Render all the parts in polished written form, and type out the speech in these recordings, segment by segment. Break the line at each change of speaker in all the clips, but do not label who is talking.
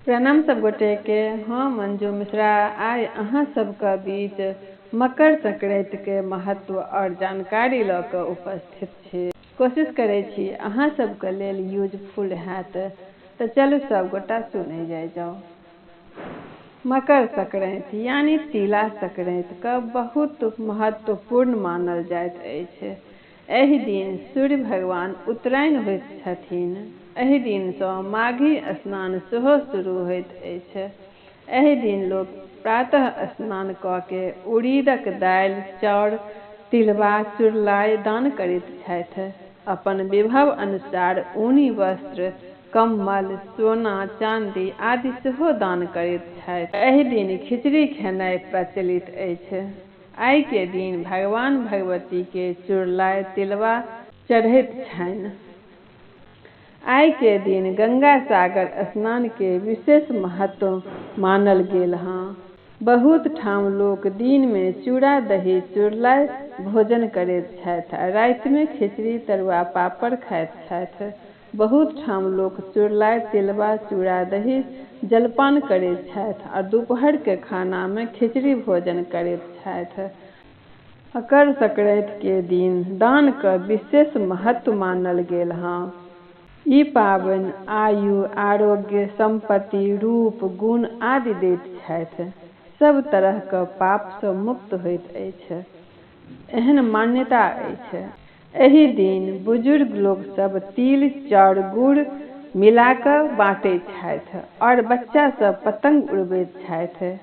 प्रणाम सब गोटे के, हम मंजू मिश्रा आइ अहाँ सबके बीच मकर संक्रांति के महत्व और जानकारी लऽ कऽ उपस्थित छी। कोशिश करै छी अहाँ सबके लेल यूजफुल हैत। तऽ चलू सब गोटा सुनै जाइ जाउ। मकर संक्रांति यानी तिला संक्रांति के बहुत महत्वपूर्ण मानल जाइत अछि। एहि दिन सूर्य भगवान उत्तरायण होइत छथिन। एहि दिन सँ माघी स्नान सेहो शुरू होइत अछि। एहि दिन लोक प्रातः स्नान कऽ के उड़ीदक दालि, चाउर, तिलबा, चुरलाई दान करैत छथि। अपन विभव अनुसार ऊनी वस्त्र, कम्बल, सोना, चांदी आदि सेहो दान करैत छथि। एहि दिन खिचड़ी खेनाइ प्रचलित अछि। आइ के दिन भगवान भगवती के चुरलाई, तिलबा चढ़ैत छनि। आइ के दिन गंगा सागर स्नान के विशेष महत्व मानल गेल हँ। बहुत ठाम लोक दिन में चूड़ा दही चुरलाई भोजन करैत छथि आ राति में खिचड़ी तरुआ पापड़ खाइत छथि। बहुत ठाम लोक चुरलाई, तिलबा, चूड़ा दही जलपान करैत छथि आ दुपहर के खाना में खिचड़ी भोजन करैत छथि। मकर संक्रांति के दिन दान के विशेष महत्व मानल गेल हँ। ई पाबनि आयु, आरोग्य, संपत्ति, रूप, गुण आदि दैत छथि। सब तरह के पाप सँ मुक्त होइत अछि, एहन मान्यता अछि। एहि दिन बुजुर्ग लोक सब तिल, चाउर, गुड़ मिला कऽ बाँटैत छथि और बच्चा सब पतंग उड़बैत छथि।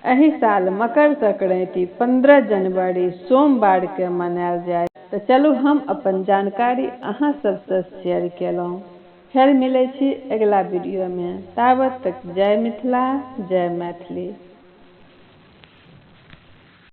एहि साल मकर संक्रांति 15 जनवरी सोमवार के मनायल जायत। तऽ चलू हम अपन जानकारी अहाँ सबसँ शेयर केलहुँ। फेर मिलै छी अगिला वीडियो में। ताबत तक जय मिथिला, जय मैथिली।